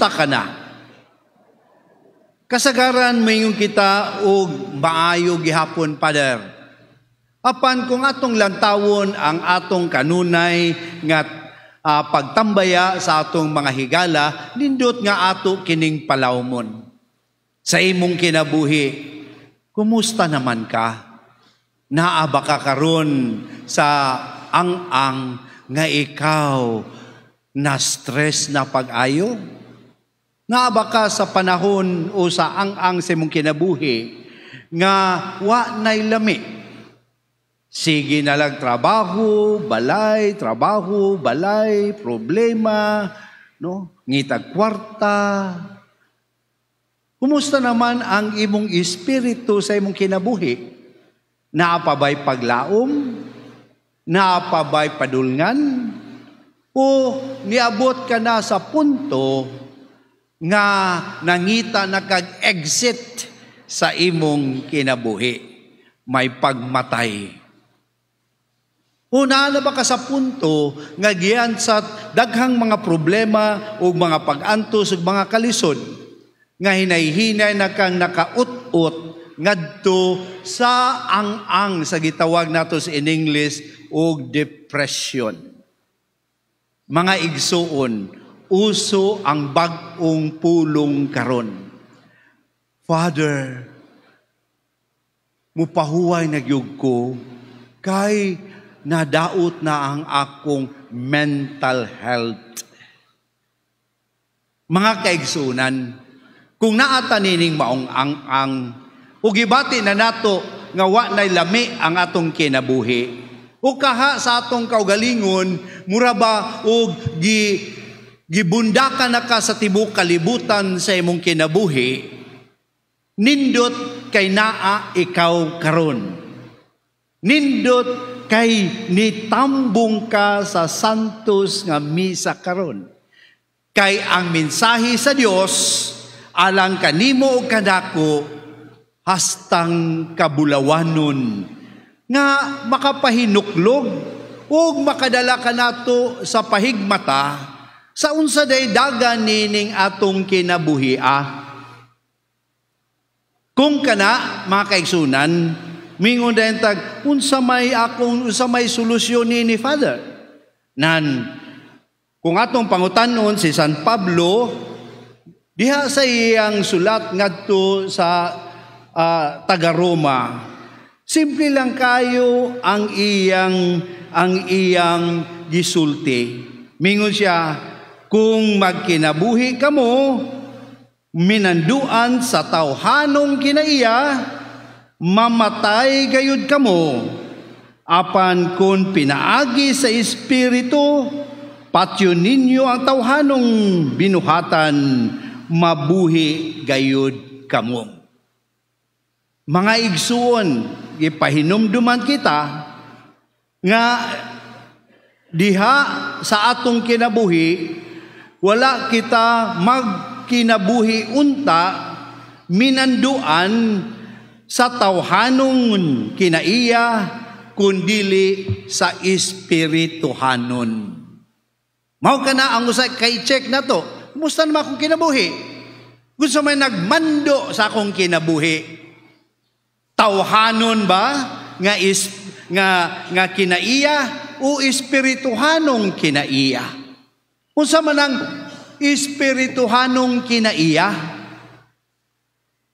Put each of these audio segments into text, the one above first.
Kumusta ka na? Kasagaran moingon kita og maayo gihapon, Father. Apan kung atong lantawon ang atong kanunay nga pagtambaya sa atong mga higala, nindot nga ato kining palawmon. Sa imong kinabuhi, kumusta naman ka? Naa ba ka karon sa ang-ang nga ikaw na stress na pag-ayo? Naa ba ka sa panahon o sa ang-ang sa imong kinabuhi nga wa nay lami? Sige na lang trabaho, balay, problema, no? Ngitag kwarta. Kumusta naman ang imong espiritu sa imong kinabuhi? Naa pa ba'y paglaom? Naa pa ba'y padulngan? O niabot ka na sa punto nga nangita na kag exit sa imong kinabuhi? May pagmatay. O naa na ba ka sa punto nga giyan sa daghang mga problema o mga pag-antos ug mga kalisod nga hinay-hinay na kang nakaut-ut ngadto sa ang-ang sa gitawag nato sa in English og depression? Mga igsuon, uso ang bag-ong pulong karon. "Father, mupahuway na gyud ko kay nadaot na ang akong mental health." Mga kaigsunan, kung naa ta nining maong ang-ang, ug gibati na nato nga wa nay lami ang atong kinabuhi, o kaha sa atong kaugalingon, mura ba og gibundakan na ka sa tibok kalibutan sa imong kinabuhi, nindot kay naa ikaw karon. Nindot kay nitambong ka sa Santos nga misa karon. Kay ang mensahe sa Dios alang kanimo ug kanako hastang kabulawanon nga makapahinuklog ug makadala kanato sa pahigmata sa unsa day dagan nining atong kinabuhia. Kung kana, mga kaigsunan, mingon dayon tag unsa may solusyon ni, Father? Nan kung atong pangutanon si San Pablo diha sa iyang sulat ngadto sa taga Roma, simple lang kayo ang iyang gisulti. Mingon siya, "Kung magkinabuhi kamo minanduan sa tawhanong kinaiya, mamatay gayud kamo. Apan kung pinaagi sa Espiritu, patyon ninyo ang tawhanong binuhatan, mabuhi gayud kamo." Mga igsuon, ipahinumduman kita nga diha sa atong kinabuhi, wala kita magkinabuhi unta minanduan sa tawhanong kinaiya kundili sa espirituhanon. Mao kana ang usa kay check nato. Kumusta naman akong kinabuhi? Unsa may nagmando sa akong kinabuhi? Tawhanon ba nga is nga nga kinaiya o espirituhanong kinaiya? Unsa man ang espirituhanong kinaiya?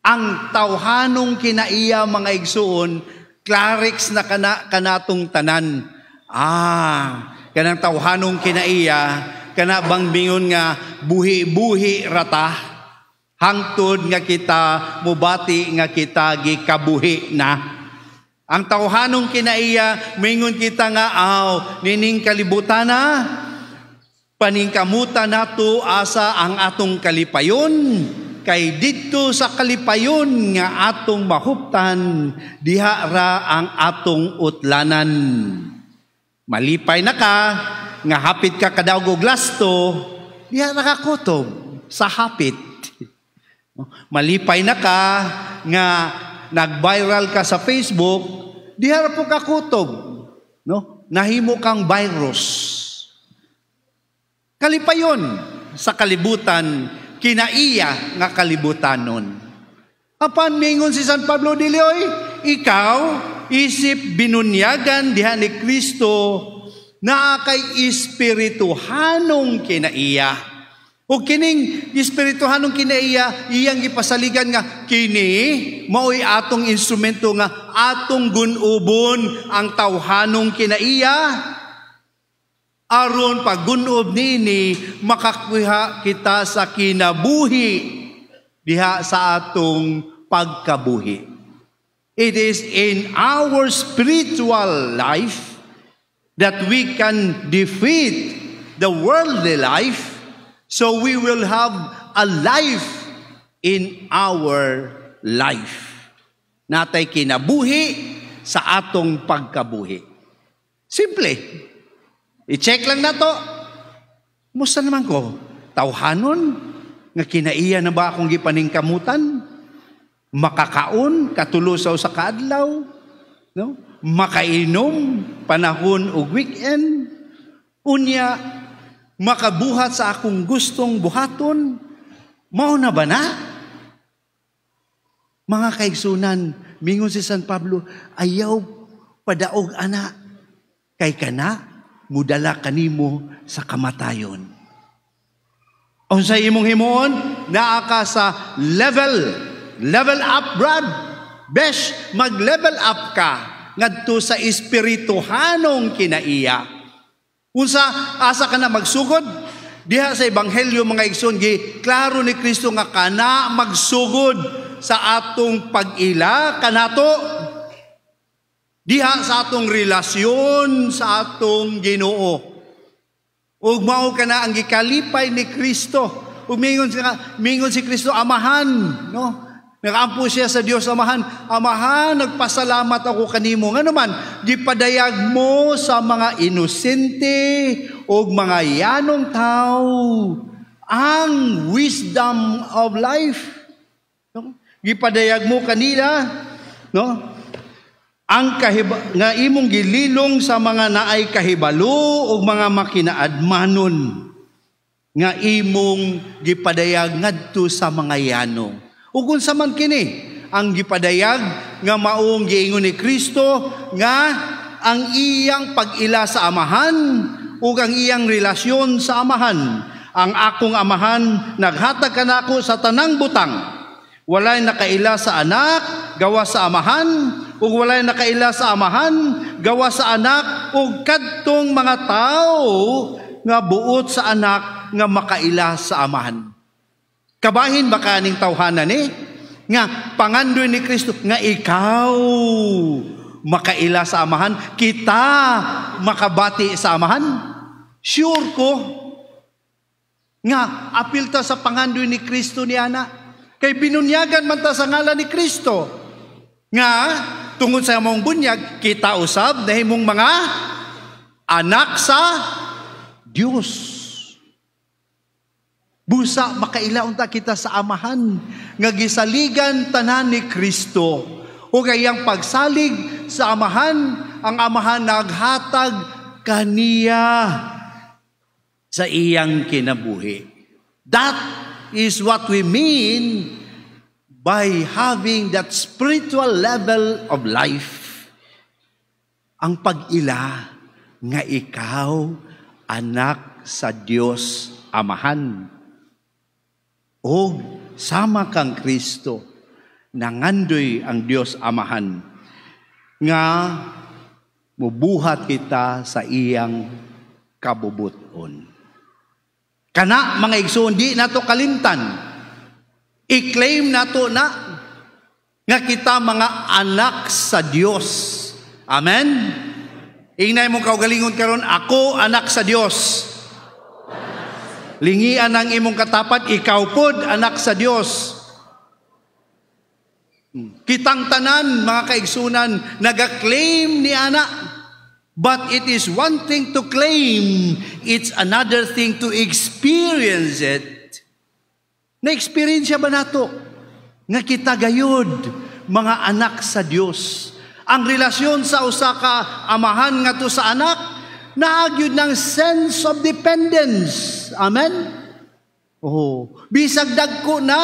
Ang tawhanong kinaiya, mga igsuon, klariks na kana kanatong tanan. Kanang tawhanong kinaiya, kana bang bingon nga buhi-buhi rata hangtod nga kita mubati nga kita gikabuhi na. Ang tawhanong kinaiya, mingon kita nga aw nining kalibutan na paningkamuta nato asa ang atong kalipayon, kay didto sa kalipayon nga atong mahuptan, diha ra ang atong utlanan. Malipay na ka nga hapit ka kadaog og lasto, diha ra ka kutob sa hapit. Malipay na ka nga nag-viral ka sa Facebook, diha ra po ka kutob, no? Nahimo kang virus. Kalipayon sa kalibutan. kinaiya nga kalibutanon. Apan mingon si San Pablo, dili oy, ikaw isip binunyagan diha ni Kristo, naa kay espirituhanong kinaiya. O kining espirituhanong kinaiya, iyang gipasaligan nga kini mao'y atong instrumento nga atong gunubon ang tawhanong kinaiya, aron paggunob nini makakuha kita sa kinabuhi diha sa atong pagkabuhi. It is in our spiritual life that we can defeat the worldly life, so we will have a life in our life. Naa tay kinabuhi sa atong pagkabuhi. Simple. I-check lang nato. Musta naman ko? Tawhanon? Nga kinaiya na ba akong gipaningkamutan? Makakaon katulo sa usa ka adlaw? No? Makainom panahon og weekend? Unya, makabuhat sa akong gustong buhaton? Mao na ba na? Mga kaigsunan, mingon si San Pablo, ayaw padaog ana, kay kana mudala kanimo sa kamatayon. Unsa imong himuon? Naa ka sa level. Level up, brad. Besh, mag-level up ka ngadto sa espirituhanong kinaiya. Unsa, asa ka na magsugod? Diha sa ebanghelyo, mga igsoon, gi klaro ni Kristo nga kana magsugod sa atong pag-ila kanato diha sa atong relasyon sa atong Ginoo. Ug mao kana ang gikalipay ni Kristo. Ug mingon si Kristo, "Amahan," no? Nagaampo siya sa Dios Amahan, "Amahan, nagpasalamat ako kanimo. Ngano man, gipadayag mo sa mga inosente ug mga yanong tao ang wisdom of life." No? Gipadayag mo kanila, no? Ang kahiba, nga imong gililong sa mga naay kahibalo ug mga makinaadmanon nga imong gipadayag ngadto sa mga yano. Ug unsa man kini ang gipadayag nga maong giingon ni Kristo nga ang iyang pag-ila sa Amahan ug ang iyang relasyon sa Amahan. "Ang akong Amahan naghatag kanako sa tanang butang. Walay nakaila sa Anak gawas sa Amahan, ug walay nakaila sa Amahan gawas sa Anak ug kadtong mga tawo nga buot sa Anak nga makaila sa Amahan." Kabahin ba kaning tawhana ni? Nga pangandoy ni Kristo nga ikaw makaila sa Amahan, kita makabati sa Amahan? Sure ko nga apil ta sa pangandoy ni Kristo ni ana. Kay binunyagan man ta sa ngalan ni Kristo. Nga tungod sa among bunyag, kita usab nahimong mga anak sa Dios. Busa makaila unta kita sa Amahan nga gisaligan tanan ni Kristo. O kayang pagsalig sa Amahan, ang Amahan naghatag kaniya sa iyang kinabuhi. That is what we mean by having that spiritual level of life. Ang pag-ila nga ikaw anak sa Dios Amahan. O sama kang Kristo, nangandoy ang Dios Amahan nga mubuhat kita sa iyang kabubuton. Kana, mga igsoon, di nato kalimtan. I-claim nato na nga kita mga anak sa Dios. Amen? Ingnay imong kaugalingon karon, "Ako anak sa Dios." Lingian ang imong katapat, "Ikaw pod anak sa Dios." Kitang tanan, mga kaigsunan, nagaklaim ni ana. But it is one thing to claim, it's another thing to experience it. Na-experience ba nato nga kita gayud mga anak sa Dios? Ang relasyon sa usa ka amahan ngadto sa anak, naa gyud ng sense of dependence. Amen? Oh, bisag dagko na,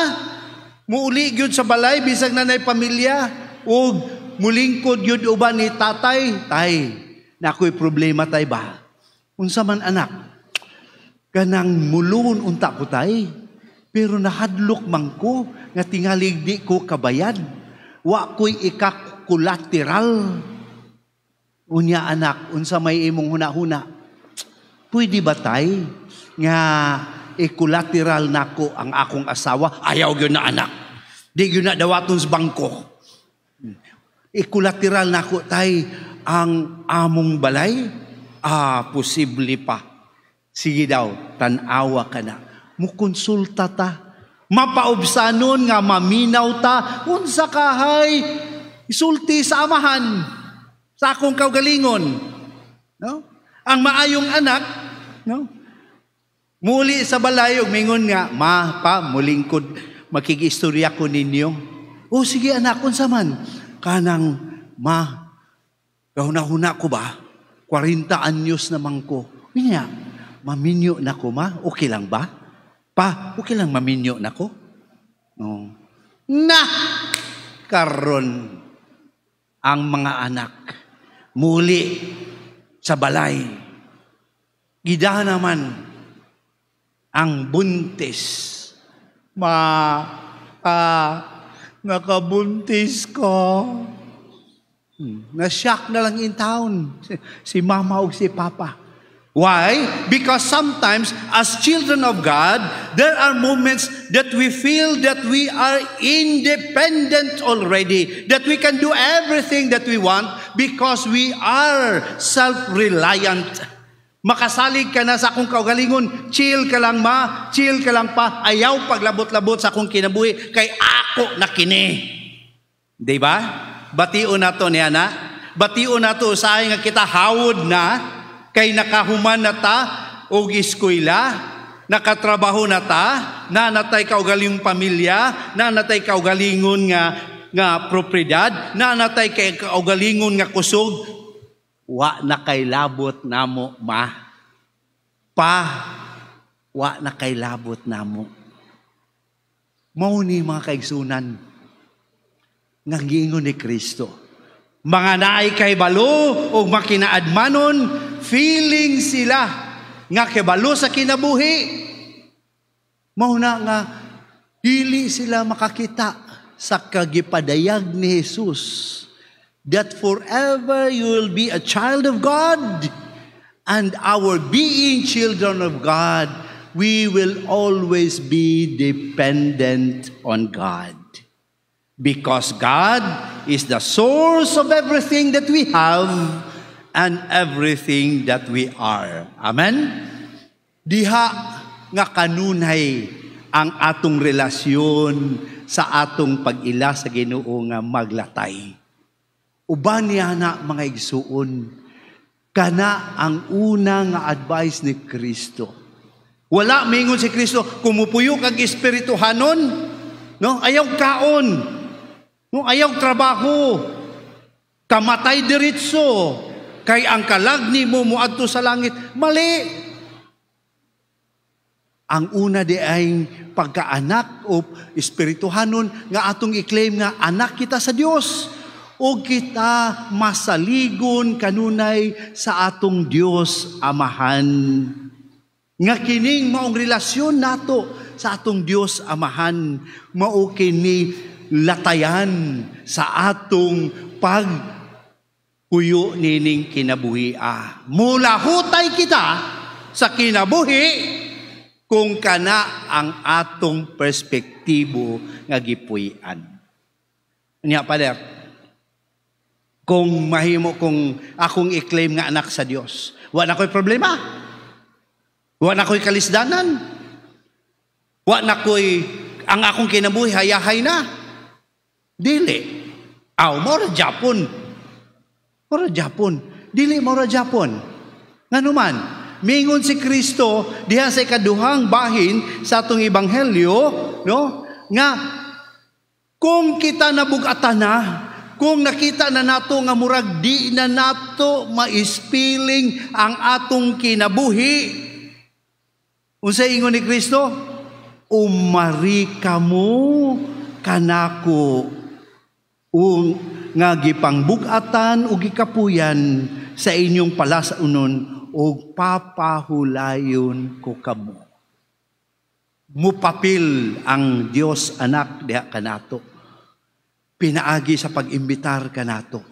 muuli gyud sa balay bisag na nay pamilya ug mulingkod gyud uban ni tatay, "Tay, nakoy problema, tay ba?" "Unsa man, anak?" "Kanang mu-loan unta ko, tay. Pero nahadlok man ko nga tingalig di ko kabayad. Wa ko'y ika-collateral." "Unya anak, unsa may imong huna-huna?" "Pwede ba, tay, nga i-collateral nako ang akong asawa?" "Ayaw gyud na, anak. Di gyud na dawaton sa bangko." "I-collateral nako, tay, ang among balay." "Ah, posible pa. Sige daw, tan-awa ka na. Mukonsulta ta. Mapaubsanon nga maminaw ta. Unsa kahay isulti sa amahan sa akong kaugalingon." No? Ang maayong anak, no? Muli sa balay ug mingon nga, "Ma, pa, mulingkod, makigistorya ko ninyo." "Oh, sige anak, unsa man?" "Kanang, ma, gahuna-huna ko ba? 40 anyos naman ko. Niya, maminyo na ko, ma, okay lang ba? Pa, okay lang maminyo na ko?" No. Na, karon ang mga anak muli sa balay. Gida naman ang buntis. "Ma, nakabuntis ko." Na-shock na lang in town si mama o si papa. Why? Because sometimes, as children of God, there are moments that we feel that we are independent already, that we can do everything that we want because we are self-reliant. Makasalig ka na sa akong kaugalingon, chill ka lang ma, chill ka lang pa, ayaw paglabot-labot sa akong kinabuhi, kay ako na kini. Di ba? Bation nato niya na. Bation nato usahay nga kita hawod na, kay nakahuman na ta og eskwela, nakatrabaho na ta, nanatay kaugalingong pamilya, nanatay kaugalingon nga propriedad, nanatay kay kaugalingon nga kusog, wa na kay labot namo, ma. Pa, wa na kay labot namo. Mao ni, mga kaigsunan, nga giingon ni Kristo. Mga naay kay balo o makinaadmanon, feeling sila nga kibalo sa kinabuhi. Mao na nga dili sila makakita sa kagipadayag ni Jesus that forever you will be a child of God, and our being children of God, we will always be dependent on God. Because God is the source of everything that we have and everything that we are. Amen? Diha nga kanunay ang atong relasyon sa atong pag-ila sa Ginoo nga maglatay. Uban niya na, mga igsuon, kana ang una nga advice ni Kristo. Wala mingon si Kristo, "Kumupuyo kag espirituhanon, no? Ayaw kaon. No, ayaw trabaho. Kamatay diretso kay ang kalag nimo moadto sa langit." Mali. Ang una di ay pagkaanak o espirituhanon nga atong i-claim nga anak kita sa Dios o kita masaligon kanunay sa atong Dios Amahan. Nga kining maong relasyon nato sa atong Dios Amahan, mao kini latayan sa atong pag puyo nining kinabuhi. Mulahutay kita sa kinabuhi kung kana ang atong perspektibo nga gipuy-an. Nya, Pader, kung mahimo kung akong i-claim nga anak sa Dios, wa na ko'y problema. Wa na ko'y kalisdanan. Wa na ko'y ang akong kinabuhi hayahay na. Dili. Aw, mora Japon. Mora Japon. Dili mora Japon. Ngano man, mingon si Kristo diha sa ikaduhang bahin sa atong ebanghelyo, no? Nga kung kita nabugatan na, kung nakita na nato nga murag di na nato maispiling ang atong kinabuhi, unsay ingon ni Kristo? Umari kamo kanako ug nga gipangbug-atan ug gikapuyan sa inyong palas-unon ug papahulayon ko kamo. Mupapil ang Dios Anak diha kanato. Pinaagi sa pag-imbitar kanato.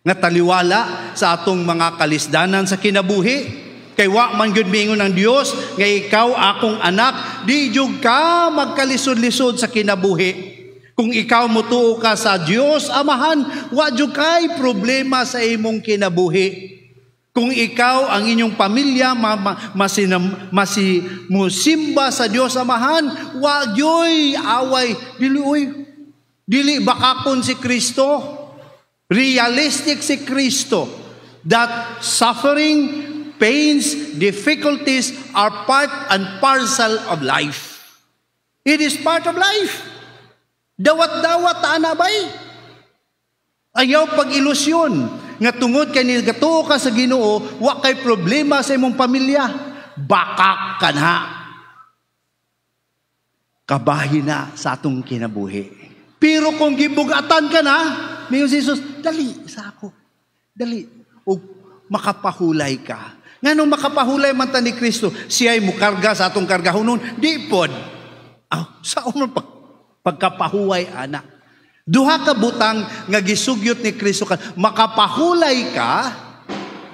Nga taliwala sa atong mga kalisdanan sa kinabuhi, kay wa man gyud miingon ang Dios nga ikaw akong anak, di jud ka magkalisod-lisod sa kinabuhi. Kung ikaw mutuo ka sa Dios Amahan, wa jud kay problema sa imong kinabuhi. Kung ikaw ang inyong pamilya ma, ma, masinam, masi, musimba sa Dios Amahan, wa gyuy away. Dili oy. Dili bakakon si Kristo. Realistic si Kristo that suffering, pains, difficulties are part and parcel of life. It is part of life. Dawat-dawat ta na bay. Ayaw pag-ilusyon nga tungod kay nigatuo ka sa Ginoo, wa kay problema sa imong pamilya. Bakak ka na. Kabahin na sa atong kinabuhi. Pero kung gibugatan ka na, miingon si Jesus, "Dali sa ako. Dali." Ug makapahulay ka. Nganong makapahulay man ta ni Kristo, siya'y mukarga sa atong kargahonon, di pod. Ah, sa man pagkapahuway ana? Duha ka butang nga gisugyot ni Kristo ka. Makapahulay ka,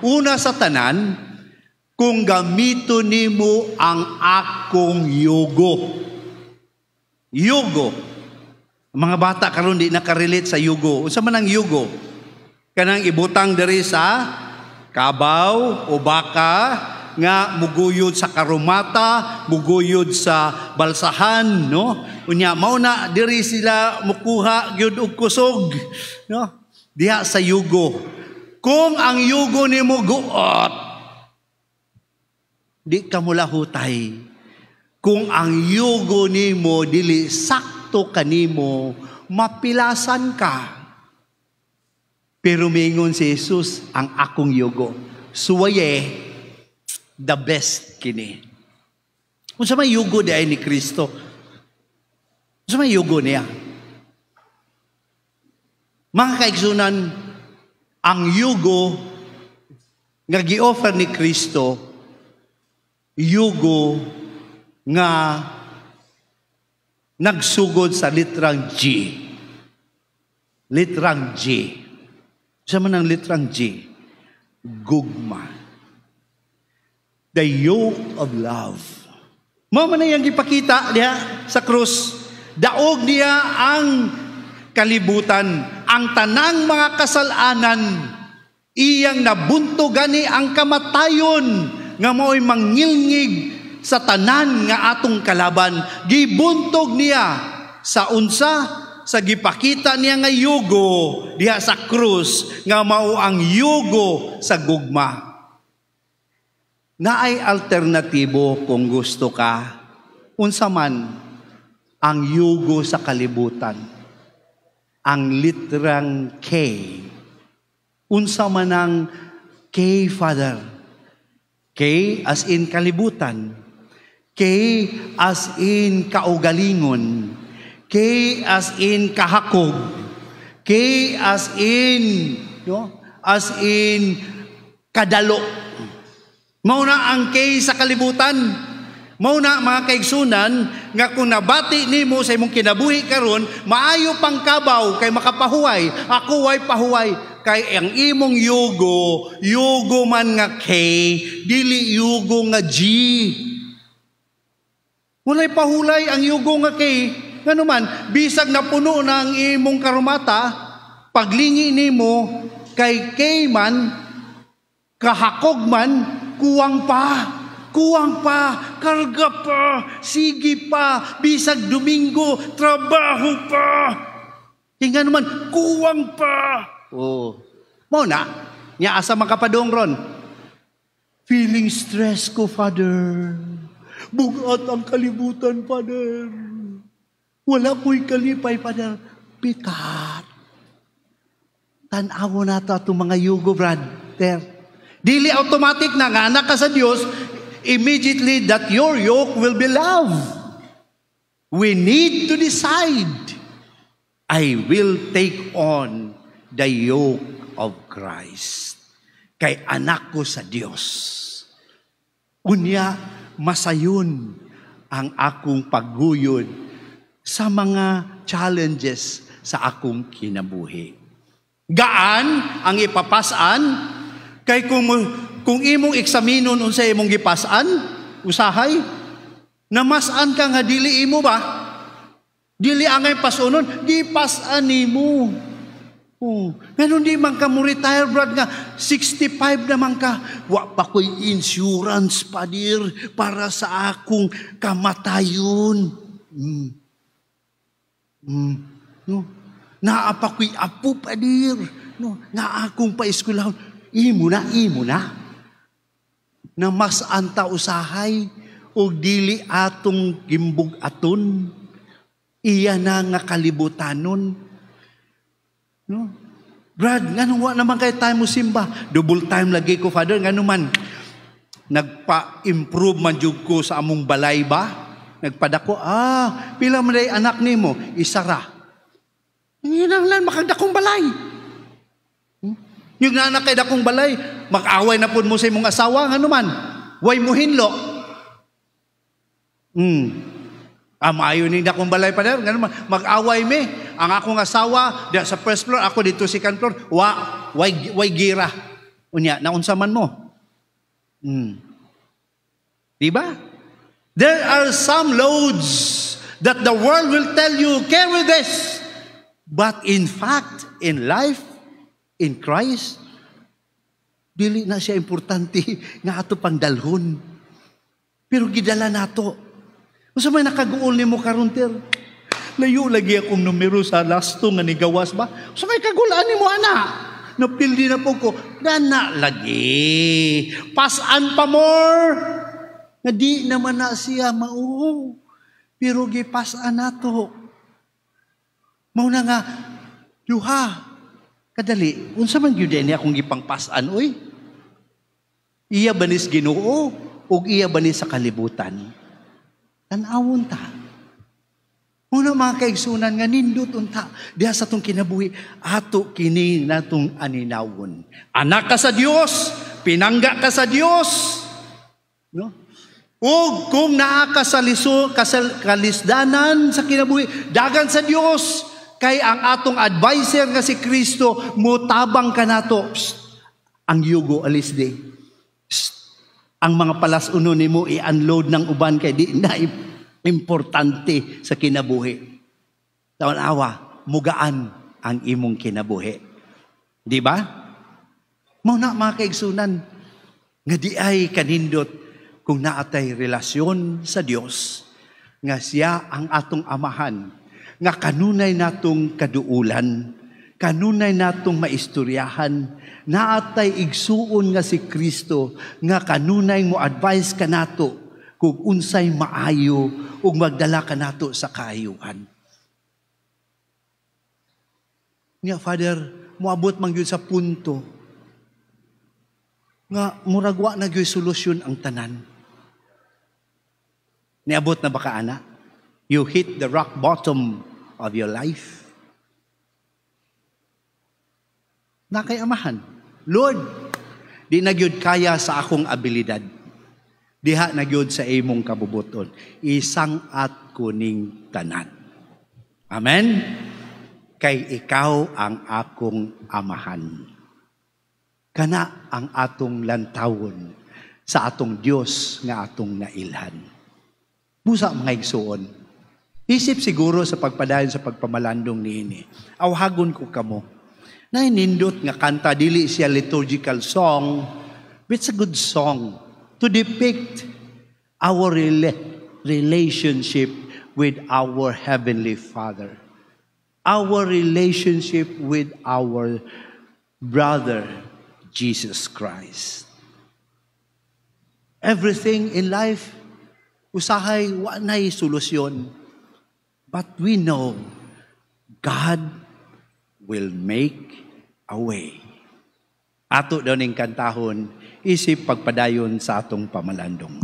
una sa tanan, kung gamito nimo ang akong yugo. Yugo. Mga bata karon di nakarelate sa yugo. Unsa man ang yugo? Kanang ibutang diri sa kabaw o baka nga muguyod sa karumata, muguyod sa balsahan, no? Unya mao na diri sila mukuha gyud og kusog, no? Diha sa yugo. Kung ang yugo nimo guot, di ka mulahutay. Kung ang yugo nimo dili sakto kanimo, mapilasan ka. Pero mingon si Jesus, "Ang akong yugo, suwaye, the best kini." Unsa may yugo di ay ni Kristo? Unsa may yugo niya? Mga kaigsunan, ang yugo nga gi-offer ni Kristo, yugo nga nagsugod sa litrang G. Litrang G. Unsa man ang litrang G? Gugma. The yoke of love. Mao man na iyang gipakita diha sa krus. Daog niya ang kalibutan, ang tanang mga kasalanan, iyang nabunto gani ang kamatayon nga mao'y mangilngig sa tanan nga atong kalaban. Gibuntog niya sa unsa? Sa gipakita niya nga yugo diha sa krus nga mao ang yugo sa gugma. Naay alternatibo kung gusto ka. Unsa man ang yugo sa kalibutan? Ang litrang K. Unsa man ang K, Father? K as in kalibutan. K as in kaugalingon. K as in kahakog. K as in, no? As in kadalo. Mao na ang K sa kalibutan. Mao na, mga kaigsunan, nga kung nabati nimo sa imong kinabuhi karon, maayo pang kabaw kay makapahuway. Ako way pahuway kay ang imong yugo, yugo man nga K, dili yugo nga G. Walay pahulay ang yugo nga K. Ngano man, bisag napuno na ang imong karumata, paglingi nimo kay K man, kahakog man, kuwang pa. Kuwang pa, karga pa, sige pa, bisag Domingo, trabaho pa. Kaya naman, kuwang pa. Oh. Mao na, nya asa makapadong ron? "Feeling stress ko, Father. Bugat ang kalibutan, Father. Wala ko'y kalipay, Father." Pikat. Tan-awo na to atong mga yugo, brother. Dili automatic na nga anak ka sa Dios, immediately that your yoke will be love. We need to decide, "I will take on the yoke of Christ." Kay anak ko sa Dios. Unya, masayon ang akong pagguyod sa mga challenges sa akong kinabuhi. Gaan ang ipapasan kay kung imong eksaminon unsa imong gipasan, usahay namasan ka nga dili imo ba? Dili angay pasunon, gipasan nimo. Oh, nganon di man ka mo retire, brad, nga 65 naman ka, "Wa pa ko'y insurance, padir, para sa akong kamatayon." No? Naa pa ko'y apo, padir. No, nga akong paeskwelahon. Imo na, imo na. Na mas anta usahay og dili atong gimbug-aton. Iya na nga kalibutanon. No? "Brad, nganong wa naman kay time mo simba?" "Double time lagi ko, Father." "Ngano man?" "Nagpa-improve man jud ko sa among balay ba? Nagpadako." "Ah, pila man day anak nimo?" "Isa ra." "Hinanglan makagdakong balay." Yung anak kay dakong balay, mag-away na pud mo sa imong asawa, ngano man? Way mo hinlo. "Ah, maayo ning dakong balay, Father." "Ngano man? Mag-away mi. Ang akong asawa diya sa first floor, ako dito second floor." Wa way gira. Unya, naunsa man mo? Di ba? There are some loads that the world will tell you, "Carry this." But in fact, in life, in Christ, dili na siya importante nga ato pang dalhon. Pero gidala nato. Unsa may nakaguol nimo karon, ter? "Layo lagi akong numero sa lasto nga nigawas ba?" Unsa may kagulaan nimo ana? "Napildi na po ko." Gana lagi. Pasan pa more. Nga di naman na siya mao. Pero gipasan nato. Mao na nga, duha. Kadali, unsa man gyud ni akong gipangpasan, oy? Iya ba nis Ginoo ug iya ba ni sa kalibutan? Tan-awon ta. Una, mga kaigsunan, nga nindot unta diha sa atong kinabuhi, ato kini natong aninawon. Anak ka sa Dios, pinangga ka sa Dios. No? Ug kung naa ka sa liso, kasal, kalisdanan sa kinabuhi, dagan sa Dios kay ang atong advisor nga si Kristo motabang kanato. "Psst, ang yugo alis di. Psst, ang mga palas-uno nimo i-unload ng uban kay di na importante sa kinabuhi." Taon awa, mugaan ang imong kinabuhi. Di ba? Mao na, mga kaigsunan, nga di ay kanindot kung naatay relasyon sa Dios nga siya ang atong amahan, nga kanunay natong kaduulan, kanunay natong maistoryahan, naatay igsuon nga si Kristo nga kanunay mo advice kanato kung unsay maayo ug magdala kanato sa kaayuhan. Nga, "Father, moabot man gyud sa punto nga murag wa na gyud solusyon ang tanan." Niabot na ba ka ana? You hit the rock bottom of your life. Na kay amahan. "Lord, di na gyud kaya sa akong abilidad. Diha na gyud sa imong kabubuton. Isang at kuning tanan." Amen? Kay ikaw ang akong amahan. Kana ang atong lantawon sa atong Dios nga atong nailhan. Busa, mga igsuon, isip siguro sa pagpadayon sa pagpamalandong niini, awhagon ko kamo. Nainindot nga kanta, dili siya liturgical song, but it's a good song to depict our relationship with our Heavenly Father. Our relationship with our brother, Jesus Christ. Everything in life, usahay, wa na'y solusyon. But we know God will make a way. Ato daw ning kantahon, isip pagpadayon sa atong pamalandong.